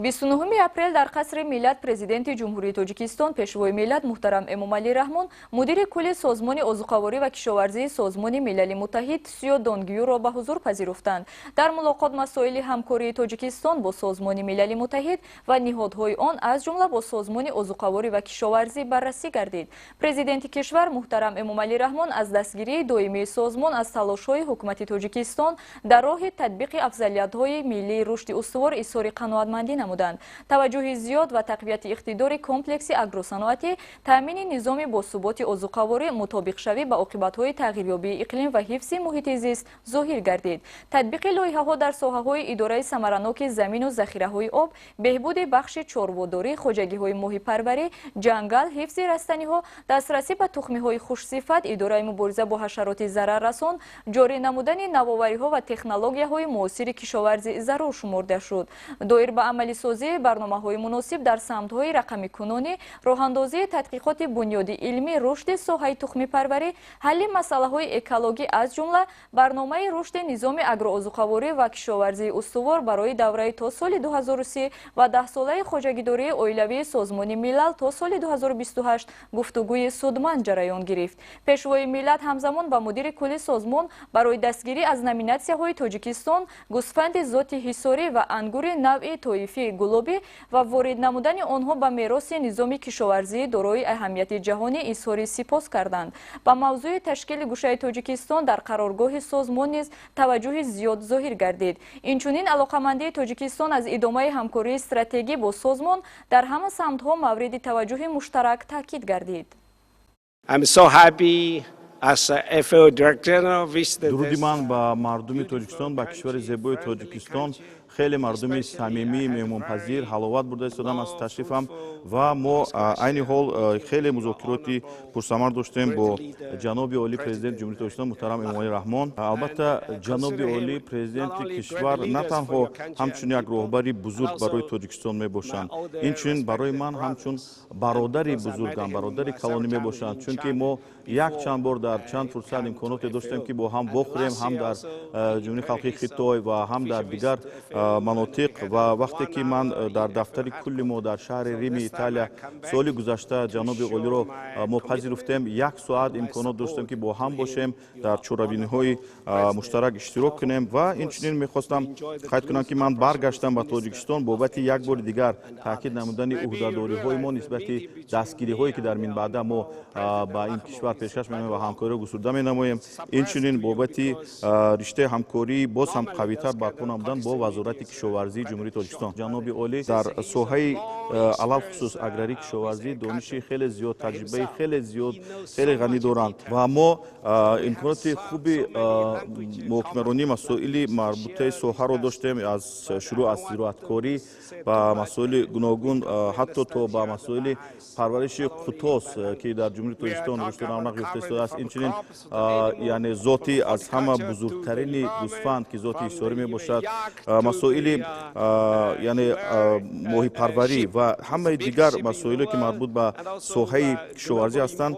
29 апрел дар Қасри Миллат Президенти Ҷумҳурии Тоҷикистон, Пешвои миллат муҳтарам Эмомалӣ Раҳмон мудири кулли Созмони озуқаворӣ ва кишоварзии Созмони Милали Муттаҳид Сюо Донгюро ба ҳузур пазируфтанд. Дар мулоқот масоили ҳамкории Тоҷикистон бо Созмони Милали Муттаҳид ва ниҳодҳои он, аз ҷумла бо Созмони озуқаворӣ ва кишоварзӣ, баррасӣ гардид. Президенти кишвар муҳтарам Эмомалӣ Раҳмон аз дастгирии доимии созмон аз талошҳои ҳукумати Тоҷикистон дар роҳи татбиқи афзалиятҳои миллии рушди устувор изҳори қаноатмандӣ намуданд. Таваҷҷӯҳи зиёд ва тақвияти иқтидори комплекси агросаноатӣ, таъмини низоми босуботи озуқаворӣ, мутобиқшавӣ ба оқибатҳои тағйирёбии иқлим ва ҳифзи муҳити зист зоҳир гардид. Татбиқи лоиҳаҳо дар соҳаҳои идораи самараноки замину захираҳои об, беҳбуди бахши чорводорӣ, хоҷагиҳои моҳипарварӣ, ҷангал, ҳифзи растаниҳо, дастрасӣ ба тухмиҳои хушсифат, идораи мубориза бо ҳашароти зараррасон, ҷорӣ намудани навовариҳо ва технологияҳои муосири кишоварзӣ зарур шуморда шуд. Доир ба амалисозии барномаҳои муносиб дар самтҳои рақамикунонӣ, роҳандозии тадқиқоти бунёди илмӣ, рушди соҳаи тухмипарварӣ, ҳалли масъалаҳои экологӣ, аз ҷумла барномаи рушди низоми агроозуқаворӣ ва кишоварзии устувор барои давраи то соли 2030 ва 10-солаи хоҷагидории оилавии Созмони Милал то соли 2028 гуфтугӯи судманд ҷараён гирифт. Пешвои миллат ҳамзамон ба мудири кулли созмон барои дастгирӣ аз номинатсияҳои Тоҷикистон, гӯсфанди зоти Ҳисорӣ ва ангури навъи тоифии Гулобӣ ва ворид намудани онҳо ба мероси низоми кишоварзии дорои аҳамияти ҷаҳонӣ изҳори сипос карданд. Ба мавзӯи ташкили гӯшаи Тоҷикистон дар қароргоҳи созмон низ таваҷҷӯҳи зиёд зоҳир гардид. Инчунин алоқамандии Тоҷикистон аз идомаи ҳамкории стратегӣ бо созмон дар ҳама самтҳо мавриди таваҷҷӯҳи муштарак таъкид гардид. I'm so happy as a FAO Director General visited Дуруди this ман ба мардуми Тоҷикистон, ба кишвари зебои Тоҷикистон. Хеле мардуми самимӣ, меҳмонпазир. Ҳаловат бурда истодам аз ташрифам ва мо айни ҳол хеле музокироти пурсамар доштем бо ҷаноби олӣ, Президенти Ҷумҳурии Тоҷикистон муҳтарам Эмомалӣ Раҳмон. Албатта, ҷаноби олӣ, Президенти кишвар на танҳо ҳамчун як роҳбари бузург барои Тоҷикистон мебошанд, инчунин барои ман ҳамчун бародари бузургам, бародари калонӣ мебошанд, чунки мо як чанд бор дар чанд фурсат имконоте доштем, ки бо ҳам вохӯрем, ҳам дар Ҷумҳурии Халқии Хитой ва ҳам дар дигар манотиқ. Ва вақте ки ман дар дафтари кулли мо дар шаҳри Рими Италия соли гузашта ҷаноби олиро мо пазируфтем, як соат имконот доштем, ки бо ҳам бошем, дар чорабиниҳои муштарак иштирок кунем. Ва инчунин мехостам қайд кунам, ки ман баргаштам ба Тоҷикистон бобати як бори дигар таъкид намудани ӯҳдадориҳои мо нисбати дастгириҳое, ки дар минбаъда мо ба ин кишвар пешкаш менамоем ва ҳамкориро густурда менамоем, инчунин бобати риштаи ҳамкорӣ боз ҳам қавитар барпо намудан бо Вазорати кишоварзии Ҷумҳурии Тоҷикистон. Ҷаноби олӣ дар соҳаи алалхусус аграрии кишоварзӣ дониши хеле зиёд, таҷрибаи хеле зиёд, хеле ғанӣ доранд ва мо имконоти хуби муҳокимаронии масоили марбутаи соҳаро доштем, аз шурӯъ аз зироаткорӣ ба масоили гуногун, ҳатто то ба масоили парвариши қутос, ки дар Ҷумҳурии Тоҷикистон рушду равнақ ёфта истодааст, инчунин яъне зоти аз ҳама бузургтарини гӯсфанд, ки зоти Ҳисорӣ мебошад, масоили яъне моҳипарварӣ ва ҳамаи дигар масоиле, ки марбут ба соҳаи кишоварзӣ ҳастанд,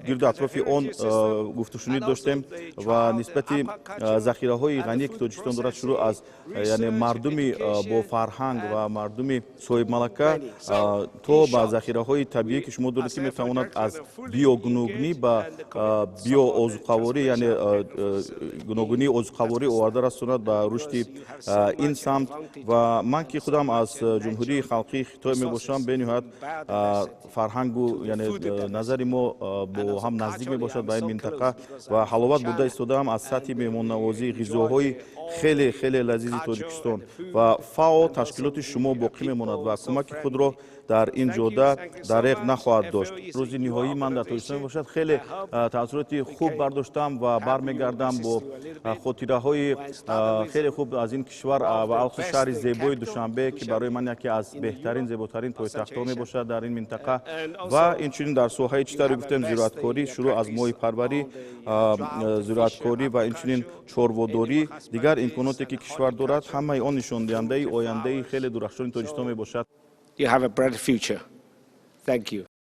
гирду атрофи он гуфтушунид доштем. Ва нисбати захираҳои ғание, ки Тоҷикистон дорад, шурӯъ аз яъне мардуми бофарҳанг ва мардуми соҳибмалака то ба захираҳои табиӣ, ки шумо доред, ки метавонад аз биогуногунӣ ба биоозуқаворӣ, яъне гуногунии озуқаворӣ оварда расонад ба рушди ин самт. Ва ман, ки худам аз Ҷумҳурии Халқии Хитой мебошам, бениҳоят фарҳангу яъне назари мо бо ҳам наздик мебошад ба ин минтақа ва ҳаловат бурда истодаам аз сатҳи меҳмоннавозӣ, ғизоҳои хеле хеле лазизи Тоҷикистон. Ва ФАО, ташкилоти шумо боқӣ мемонад ва кӯмаки худро дар ин ҷода дареғ нахоҳад дошт. Рӯзи ниҳоии ман дар Тоҷикистон мебошад. Хеле таассуроти хуб бардоштам ва бармегардам бо хотираҳои хеле хуб аз ин кишвар ва алхусус шаҳри зебои Душанбе, ки барои ман яке аз беҳтарин, зеботарин пойтахтҳо мебошад дар ин минтақа. Ва инчунин дар соҳаи, чӣ тавре гуфтем, зироаткорӣ, шурӯъ аз моҳипарварӣ, зироаткорӣ ва инчунин чорводорӣ, дигар имконоте, ки кишвар дорад, ҳамаи он нишондиҳандаи ояндаи хеле дурахшони Тоҷикистон мебошад. You have a bright future. Thank you.